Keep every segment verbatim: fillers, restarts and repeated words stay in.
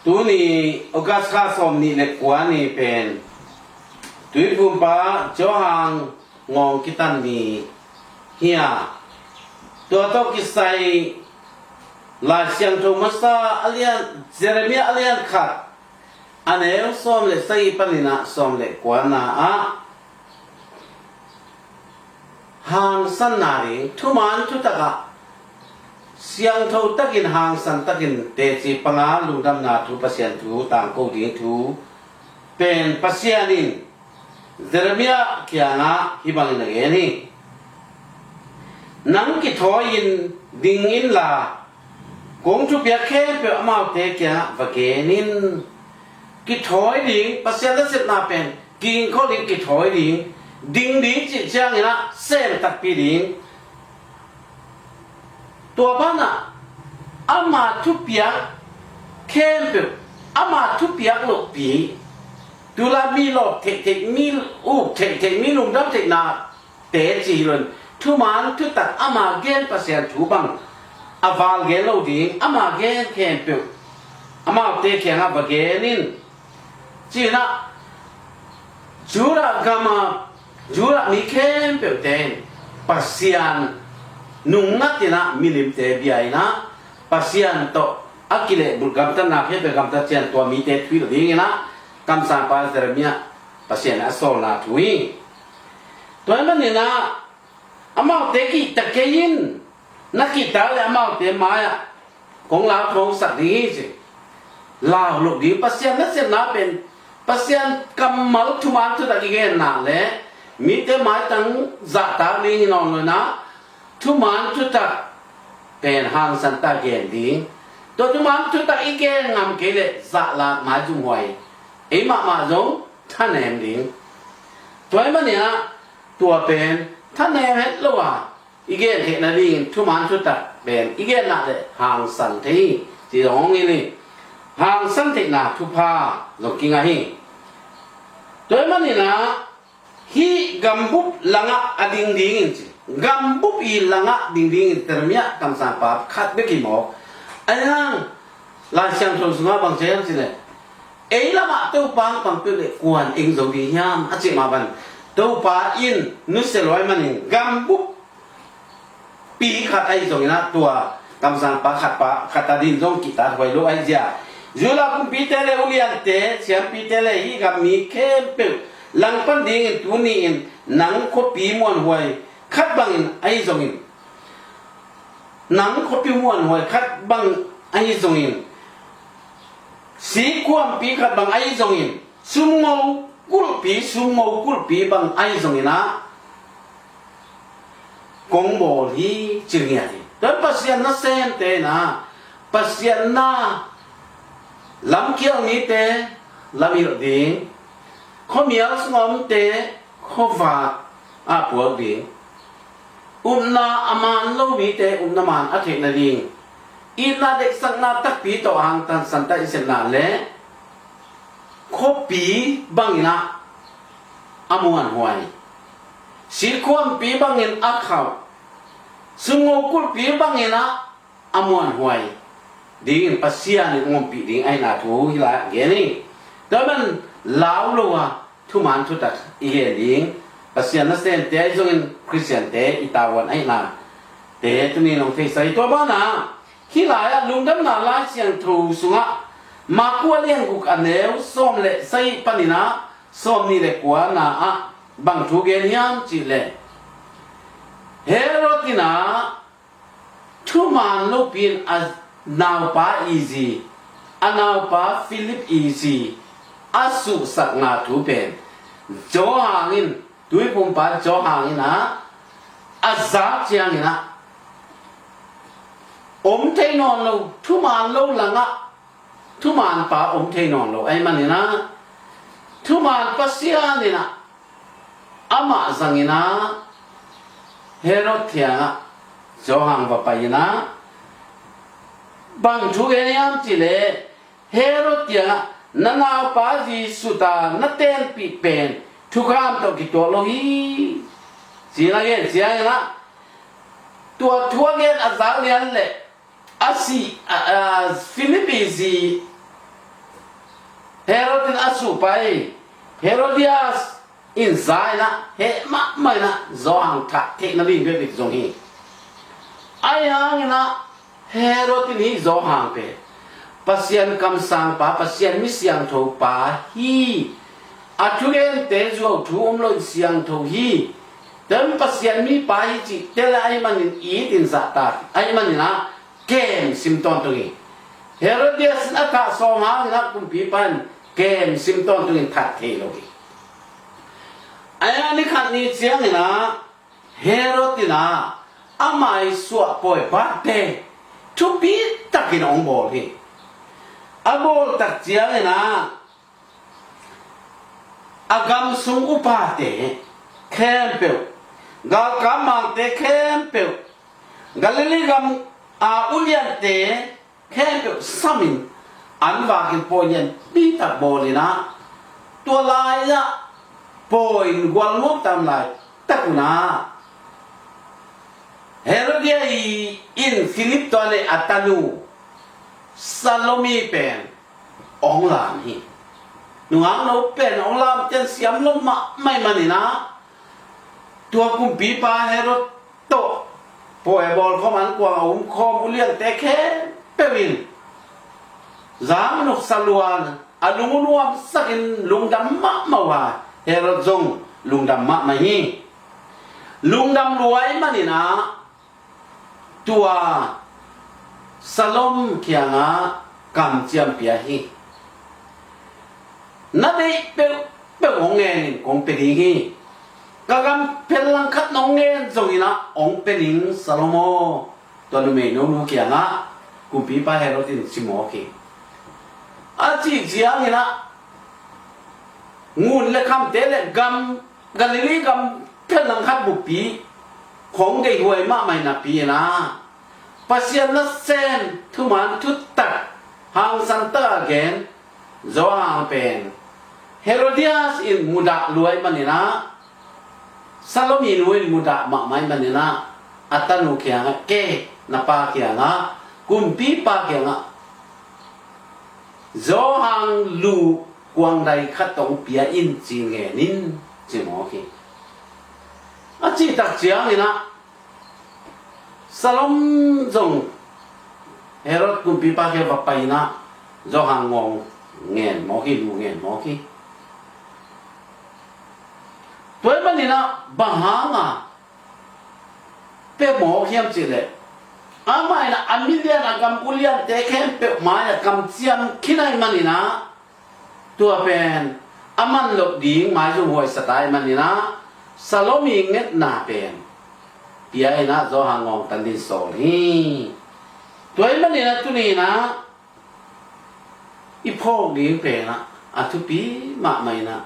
Tuni August kha sawm nih le kua ni pen Tuiphumpa Johan ngawng kitan ni hi a, tua tawh kisai Lai Siangtho masa a lian, Jeremiah a lian khat, a neu sawm le sagih panin ah sawm le kuana ah hangsanna ding, thuman thutak ah siangtho takin hangsan takin teci panga lungdamna thu, Pasian thu tangko ding thu pen Pasian in Jeremiah kiangah hih bangin a gen hi. Nang kithawi-in ding inla, kong thupiak khempeuh amaute kiangah va gen in. Kithawi ding, Pasian nasepna pen kingkhawl ding, kithawi ding, ding ding cih ciangin ah sem takpi ding. Tua banah ama thupiak khempeuh, ama thupiak lohpi, tu-a mi lawp theihtheih, mi uk theihtheih, mi lungdam theihna te ci hi loin, thuman thutak ama gen Pasian thu bang a val gen lo ding, ama gen khempeuh amaute kiangah va gen in. Ci-in ah Judah gam a, Judah mi khempeuhte in Pasian nungngatin ah, milimte bia-in ah, Pasian tawh a kilehbulh gamtatna khempeuh gamtat ciang tua mite thuhilh dingin ah kamsangpa Jeremiah Pasian in a sawlna thu hi. Tua ahih manin ah amaute kihta kei in, na kihta le amaute mai-ah kong lau thongsak ding hi ci. Lau loh ding, Pasian nasepna pen, Pasian kammal thuman thutak i genna le mite maitang zahtak ding hi nawn lo-in ah, thuman thutak pen hangsan tak gen ding. Tua thuman thutak i gen ngam kei leh zahlak maizumhuai, ei mahmah zong thanem ding. Tua ahih manin ah tua pen thanem het lo a, i gen theihna dingin thuman thutak pen i genna le hangsan thei hi ci zong hong hilh hi. Hangsan theihna thupha zong kingah hi. Tua ahih manin ah hih gambup langah a ding dingin ci. Gambup i langah ding dingin Jeremiah kamsangpa khat bek hi mawk. Ahi hang Lai Siangtho sungah bang ci hiam cih leh, ei lamah Topa hong pang peuh leh kua'n eng zo ding hiam a cih mah bang, Topa in nusia lua ahih manin gambup pi khat ahi zongin ah tua kamsangpa khat pa khat a ding zong kihtakhuai lo ahih zia, Judah kumpite le uliante, siampite le hih gam mi khempeuh langpan dingin tuni-in nang khuapi muanhuai khat bangin ahi zongin, nang khuapi muanhuai khat bang ahi zongin, sikhuampi khat bang ahi zongin, sumngo kulhpi, sumngo kulhpi bang ahi zongin ah kong bawl hi ci ngiat hi. Tua Pasian nasemte in ah, Pasian na lamkhial mite lamhilh ding, khuamial sungah omte khuavak ah puak ding, upna a man lo mite upna man a theihna ding, itna deihsakna takpi tawh hangsan tak i sepna le khuapi bangin ah a muanhuai, sikhuampi bangin a khauh, sumngo kulhpi bangin ah a muanhuai dingin Pasian in hong ompih ding ahihna thu hih lai-ah gen hi. Tua man lau lo a thuman thutak i gen ding, Pasian nasemte ahi zongin Khristiante i tavuan ahihna te tuni-in hong theisak hi. Tua banah hih lai-ah Lungdamna Lai Siangtho sungah Marku a lian guk a neu sawm le sagih panin ah sawm nih le kuana ah bang thu gen hiam cih leh, Herod in ah thuman lopi-in a naupa izi, a naupa Philip izi a suhsakna thu pen Johan in, tuiphumpa Johan in ah a zak ciangin ah om thei nawn lo, thuman lo langah thuman pa om thei nawn lo ahih manin ah, thuman Pasian in ah amah zangin ah Herod kiangah Johan va pai-in ah bang thu gen hiam cih leh, Herod kiangah na naupa zi sut a na tenpih pen thukham tawh kituak lo hi ci-in a gen ciangin ah, tua thu a gen a zak lian leh a si, a, a, Philip izi Herod in a suhpai, Herodias in za in ah heh mahmah in ah Johan thah theihna ding bek zong hi. Ahi hangin ah Herod in hih Johan pen Pasian kamsangpa, Pasian mi siangthopa hi. A thugente zuau thu om loin siangtho hi. Tua in Pasian mipa hi cih tel ahih manin it in zahtak ahih manin ah kem sim tawntung hi. Herodias in a thah sawm hangin ah kumpipa in kem sim tawntung in that thei lo hi. Ahi a ni khat ni ciangin ah Herod in ah a maisuah pawi birthday thupi takin hong bawl hi. A bawl tak ciangin ah a gam sung upate khempeuh, galkap mangte khempeuh, Galilee gam a uliante khempeuh samin an vakin pawi lianpi tak bawl in ah tua lai-ah pawi gual nuam tam lai tak un ah Herodias in Philip tua le a tanu Salome pen hong lam hi. Nungakno pen hong lam ten siam lo mahmah ahih manin ah tua kumpipa Herod tawh pawi bawl khawm an kuang a um khawm uliante khempeuh in zang nuksa luan a lung uh nuamsakin lungdam mahmah uh a, Herod zong lungdam mahmah hi. Lungdam lua ahih manin ah tua Salome kiangah kamciam pia hi. Na deih peuhpeuh hong ngen in kong pia ding hi. Ka gam phen langkhat nong ngen zongin ah hong pia ning Salome aw. Tua numei nonu kiangah kumpipa Herod in ci mawk hi. A cih ciangin ah ngun le khamte le gam Galilee gam phen langkhat buppi khong deihhuai mahmah napi in ah Pasian nasem thuman thutak hangsan taka gen Johan pen Herodias in mudah lua ahih manin ah Salome nu in mudah mahmah ahih manin ah a tanu kiangah, ke na pa kiangah, kumpipa kiangah Johan luh kuangdai khat hong pia in ci ngen in ci mawk hi. A cih tak ciangin ah Salome zong Herod kumpipa kiang va pai in ah Johan ngawng ngen mawk hi, luh ngen mawk hi. Tua ahih manin ah bang hanga pia mawk hiam cih leh amah in ah a milian a gam uliante khempeuh mai-ah kamciam khin ahih manin ah tua pen a man loh ding maizum huai sa ta ahih manin ah Salome ngetna pen pia in ah Johan ngawng tan ding sawl hi. Tua ahih manin ah tuni in ah i phawk ding pen ah a thupi mahmah in ah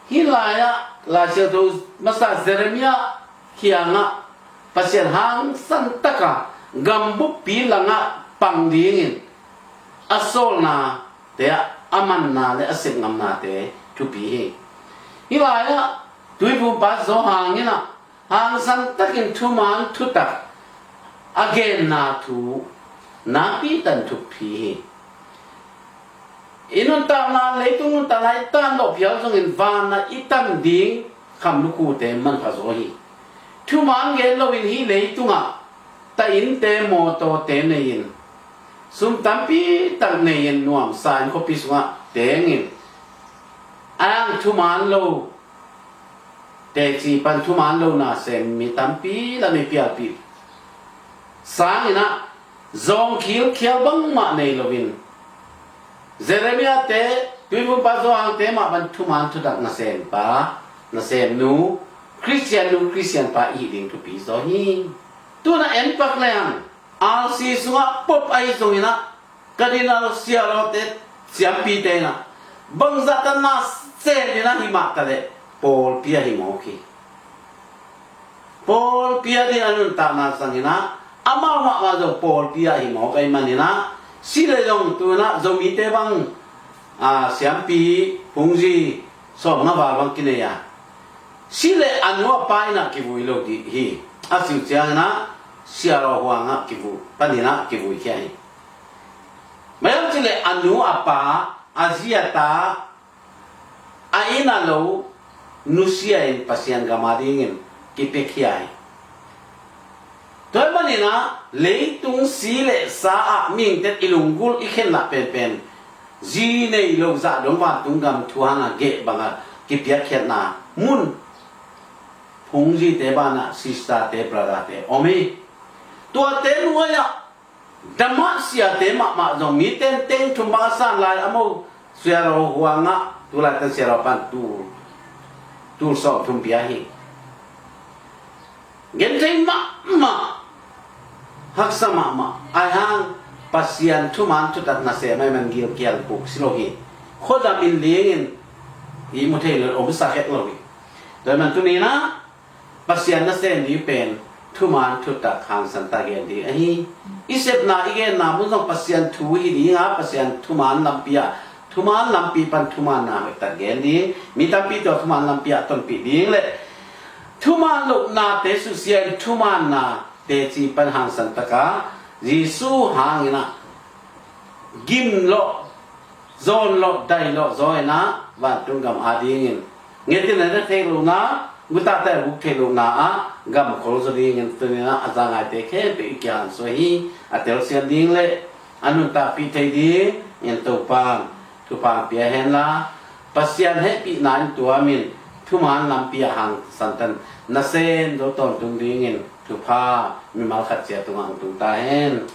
hih lai-ah Lai Siangtho masa Jeremiah kiangah Pasian hangsan taka gam buppi langah pang dingin a sawlnate ah a manna le a sepngamnate thupi hi. Hih lai-ah Tuiphumpa Johan in ah hangsan takin thuman thutak a genna thu nakpi tan thupi hi. I nuntakna, leitung nuntakna i tan loh phial zongin vanah i tan ding khamlukute manpha zaw hi. Thuman gen loin hih leitungah ta innte, mawtawte nei-in, sum tampi tak nei-in, nuamsa in khuapi sungah tengin, a ang thuman lo teci pan thuman lo nasem mi tampi lam i pialpih sangin ah zawngkhil khial bangmah nei loin Jeremiah te, Tuiphumpa Johan te mah pan thuman thutak nasempa, nasemnu, Khristian nu, Khristian pa i hih ding thupi zaw hi. Tun ah en pak leng, R C sungah Pope ahi zongin ah Cardinal, siarawte, siampite in ah bangzah tan nasem in ah hi mah ta leh pawlpi ah hi mawk hi. Pawlpi a ding a nuntakna zangin ah amau mahmah zong pawlpi ah hi mawk ahih manin ah si le zong tun ah Zomite bang, a, siampi phungzi sawmnga val bang kinei a, si le a nu a pa in ah kivui lo dih hi. A si uh ciangin ah siaraw huang ah kivui, panin ah kivui khia hi. Maiam le a nu a pa, a zi a ta, a inn a lo nusia in Pasian gam a dingin kipiakhia hi. Tua ahih manin ah leitung si le sa ah mihingte i lunggulh i khenna penpen zi nei lo zah dong vantung gam thu hanga geh banga kipiakkhiatna mun phungzite banah sister-te, brother-te om hi. Tuate nuai-ah damah siate mahmah zong mi tengteng thum bang a san lai a mo, Sia Lo Huang ah tulaitan Sia Lo pan tul, tul sawmthum pia hi. Genthei mahmah, haksa mahmah. Aihang Pasian thuman thutak nasem ahih man gilkial buk si lo hi. Khuadam in lingin ihmu thei lo, omsa khek lo hi. Tua ahih man tuni-in ah Pasian nasem ding pen thuman thutak hangsan tak gen ding ahi. I sepna, i genna mun zong Pasian thu hi ding a, Pasian thuman lampi ah, thuman lampi pan thumanna hoihtak gen ding, mi tampi tawh thuman lampi ah tonpih ding le thuman lohnate susia in thumanna teci pan hangsan taka Jesu hangin ah gim lawh, zawn lawh, dai lawh zaw in ah vantung gam a dingin ngetin a ne thei lohna, gutahte a guk thei lohna ah gam khol zaw dingin tuni-in ah a za ngaite khempeuh i kiang suah hi. A telsiam ding le a nuntakpih thei dingin Topan thupha pia henla, Pasian hehpihna in tuamin thuman lampi ah hangsan tan nasem zo tawntung dingin thupha mimal khat ciat tungah hong tung ta hen.